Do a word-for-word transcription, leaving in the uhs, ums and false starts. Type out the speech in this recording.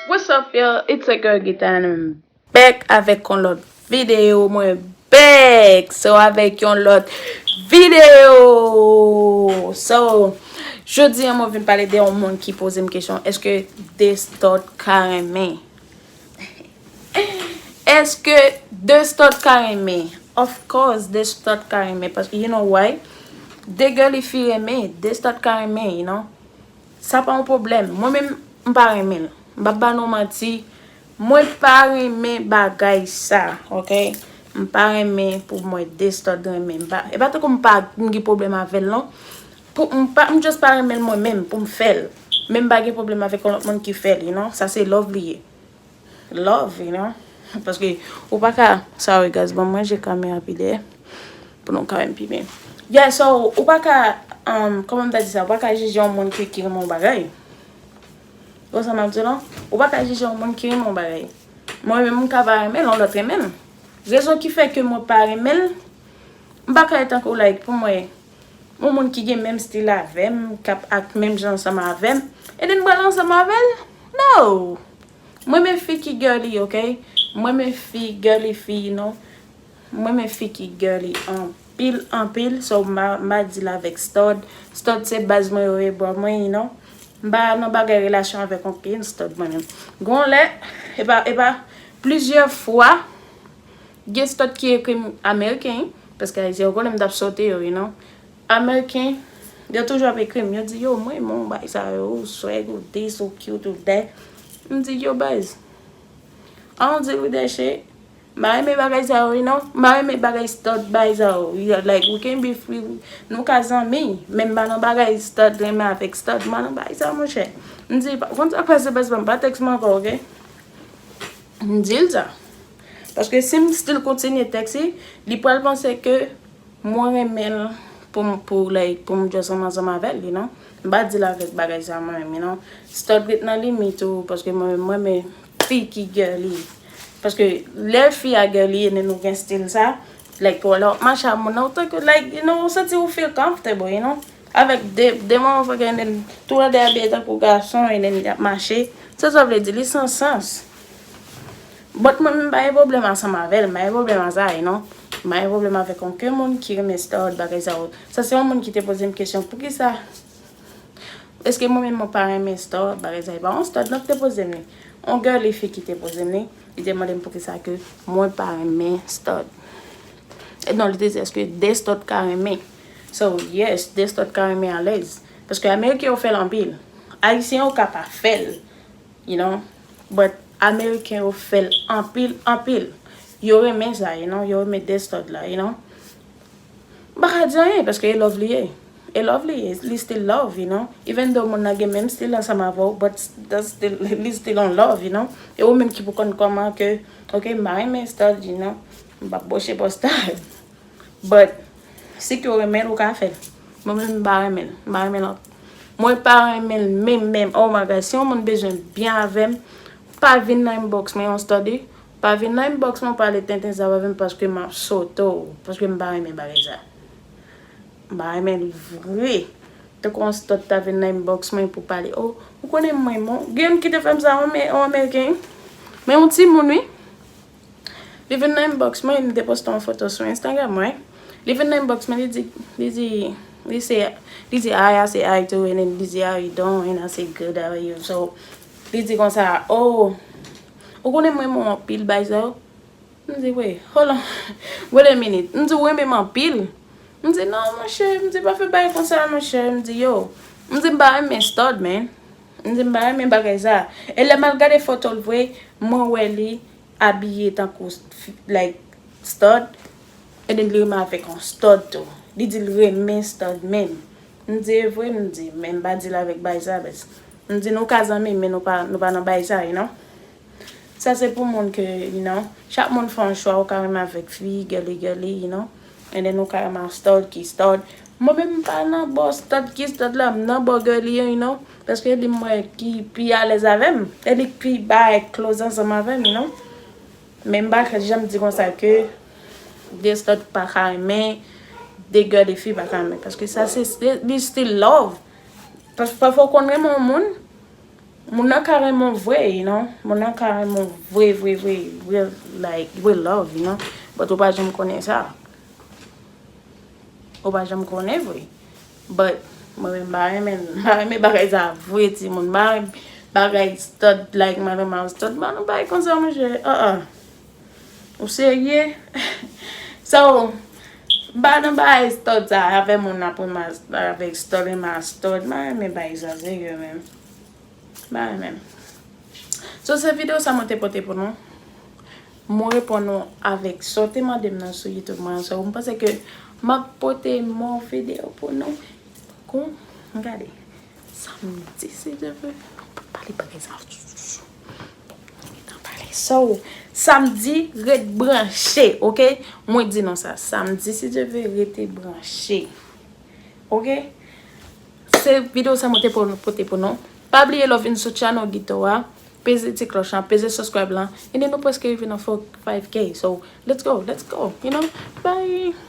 What's up, y'all? It's a girl Gita and I'm back avèk yon lòt videyo. Mwen back! So, avèk yon lòt videyo! So, jodi an, mwen vin pale de yon moun ki poze m kesyon, èske de stud ka renmen? Èske de stud ka renmen? Of course, de stud ka renmen. Paske, you know why? De girly fi renmen, de stud ka renmen, you know? Sa pa yon pwoblèm. Mwen menm, m pa renmen l. M p ap ba nou manti. Mwen pa renmen bagay sa, ok? M pa renmen pou mwen de stud renmen. M pa, e pa tankou m pa, m gen pwoblèm avè l, non. Pou, m pa, m just pa renmen l mwen menm, pou m fè l. Men m pa gen pwoblèm avèk yon lòt moun ki fè l, you know? Sa se love li ye. Love, you know? Paske ou pa ka, sorry guys, ban m ranje kamera pi dèyè pou nou ka wè m pi byen. Yeah, so, ou pa ka, um, kòman m ta di sa, ou pa ka jije yon moun ki, ki renmen yon bagay. Ou sa m ap di la? Ou pa ka jije yon moun ki renmen yon bagay. Mwen menm, m ka pa renmen l, yon lòt renmen l. Rezon ki fè ke mwen pa renmen l, m pa ka tankou, like, pou mwen, yon moun ki gen menm stil avè m, k ap ak menm jan ansanm avè m, and then m pral ansanm avè l? No! Mwen renmen fi ki girly, ok? Mwen renmen fi, girly fi, you know? Mwen renmen fi ki girly anpil, anpil. So, m a, m a deal avèk stud. Stud se baz mwen yo ye, bro mwen, you know? M pa nan bagay relasyon avèk ankenn stud mwen menm. Gon lè, e pa, e pa, plizyè fwa, gen stud ki ekri m ameriken, paske ayisyen yo konnen m t ap sote yo, you know. Ameriken, yo toujou ap ekri m, yo di, yo, mwen renmen w, bagay sa yo, ou swag, ou this, ou cute, ou that. M di, yo, baz, I don't deal with that shit. M pa renmen bagay sa yo, you know. M pa renmen bagay stud, bagay sa yo. Like, we can be free, nou ka zanmi, men m pa nan bagay stud, renmen avèk stud, m pa nan bagay sa, monchè. M di, pa, konn sa k pase, baz pa m, pa tèks mwen ankò, ok? M di l sa. Paske si m still kontinye tèks li, li pral panse ke mwen renmen l pou m, pou, like, pou m just ansanm avè l, you know. M pa deal avèk bagay sa mwen menm, you know. Stud ret nan limit ou, paske mwen menm, mwen renmen fi ki girly. Paske lè fi a girly, e nou gen stil sa, like, pou lè w ap mache a moun nan, ou tankou, like, you know, ou santi ou feel comfortable, you know. Avèk de, de manman fòkè, and then tou lè de abiye tankou gason, and then y ap mache. Sa sa vle di, li san sans. But mwen menm, m pa gen pwoblèm ansanm avè l, m pa gen pwoblèm a sa, you know. M pa gen pwoblèm avèk okenn moun ki renmen stud, bagay sa yo. Sa se yon moun ki te poze m kesyon, poukisa, èske mwen menm mwen pa renmen stud, bagay sa, e pa yon stud non ki te poze m li. Yon girly fi ki te poze m li, li te mande m poukisa ke mwen pa renmen stud. E non, li te di, èske de stud ka renmen? So, yes, de stud ka renmen alèz. Paske ameriken yo fè l anpil. Ayisyen yo ka pa fè l, you know. But ameriken yo fè l anpil, anpil. Yo renmen sa, you know. Yo renmen de stud la, you know. M pa ka di anyen, paske e love li ye. E love li ye. Li still love, you know. Even though moun nan gen menm stil ansanm avè w, but that's still, li still on love, you know. E ou menm ki pou konn kòman ke, ok, m pa renmen stud, you know. M p ap bòche pou stud. But, si ke w renmen l, ou ka fè l. Mwen menm, m pa renmen l. M pa renmen l. Mwen pa renmen l menm, menm. Oh my God, si yon moun bezwen byen avè m, pa vin nan inbox mwen yon stud, wi. Pa vin nan inbox mwen pale tenten sa avè m paske m ap sote w. Paske m pa renmen bagay sa. M pa renmen l vre. Tankou yon stud ta vin nan inbox mwen pou pale. Oh, ou konnen mwen, mwen. Gen youn ki te fè m sa, yon ameriken. Men yon timoun, wi. Li vin nan inbox mwen, li te poste yon foto sou Instagram mwen. Li vin nan inbox mwen, li di, li di, li se, li di, "Hi, I say hi to you," and then li di, "How you doing?" And I say, "Good, how are you?" So, li di konsa, "Oh, ou konnen mwen renmen w anpil, bagay sa yo?" M di, "Wait, hold on, wait a minute." M di, "Ou renmen m anpil?" M di, "Non, monchè," m di, "pa fè bagay konsa, monchè." M di, "Yo," m di, "M pa renmen stud, man." M di, "M pa renmen bagay sa." E lè m al gade foto l vre, mwen wè li abiye tankou, like, stud. And then li renmen avèk yon stud tou. Li di l renmen stud menm. M di, "E vre?" M di, "Men m pa deal avèk bagay sa, baz." M di, "Nou ka zanmi, men nou pa, nou pa nan bagay sa, you know." Sa se pou moun ke, you know, chak moun fè yon chwa, ou ka renmen avèk fi, girly, girly, you know. And then ou ka renmen stud ki stud. Mwen menm m pa nan bò stud ki stud la, m nan bò girly an, you know. Paske li m wè ki pi alèz avè m. E li k pi bay close ansanm avè m, you know. Men m pa ka janm di konsa ke de stud pa ka renmen, de girly fi pa ka renmen. Paske sa se, se, li still love. Paske pafwa ou konn renmen yon moun, Moun nan ka renmen w vre, you know. Moun nan ka renmen w vre, vre, vre, real, like, real love, you know. But ou pa janm konnen sa. Ou pa janm konnen vre. But mwen menm m pa renmen, m pa renmen bagay sa vre, timoun. M pa renmen bagay stud, like, m pa renmen stud. M pa renmen bagay konsa, monchè. Uh-uh. Ou serye? So, m pa nan bagay stud sa, avè moun ap renmen avèk stud, renmen stud. M pa renmen bagay sa, serye menm. M pa renmen. So, se videyo sa mwen te pote pou nou. Mwen reponn nou avèk sa w te mande m nan sou YouTube mwen. So, m panse ke m ap pote mò videyo pou nou. Kon, gade. Samdi, si Dye vle, m ap pale bagay sa. Gentan pale. So, samdi, ret branche, oke? Mwen di nou sa. Samdi, si Dye vle, rete branche. Oke? Se videyo sa mwen te pou- pote pou nou. Pa bliye love in sou channel Gito a. Peze ti klòch lan, peze subscribe lan. And then nou prèske rive nan five K. So, let's go, let's go. You know? Bye.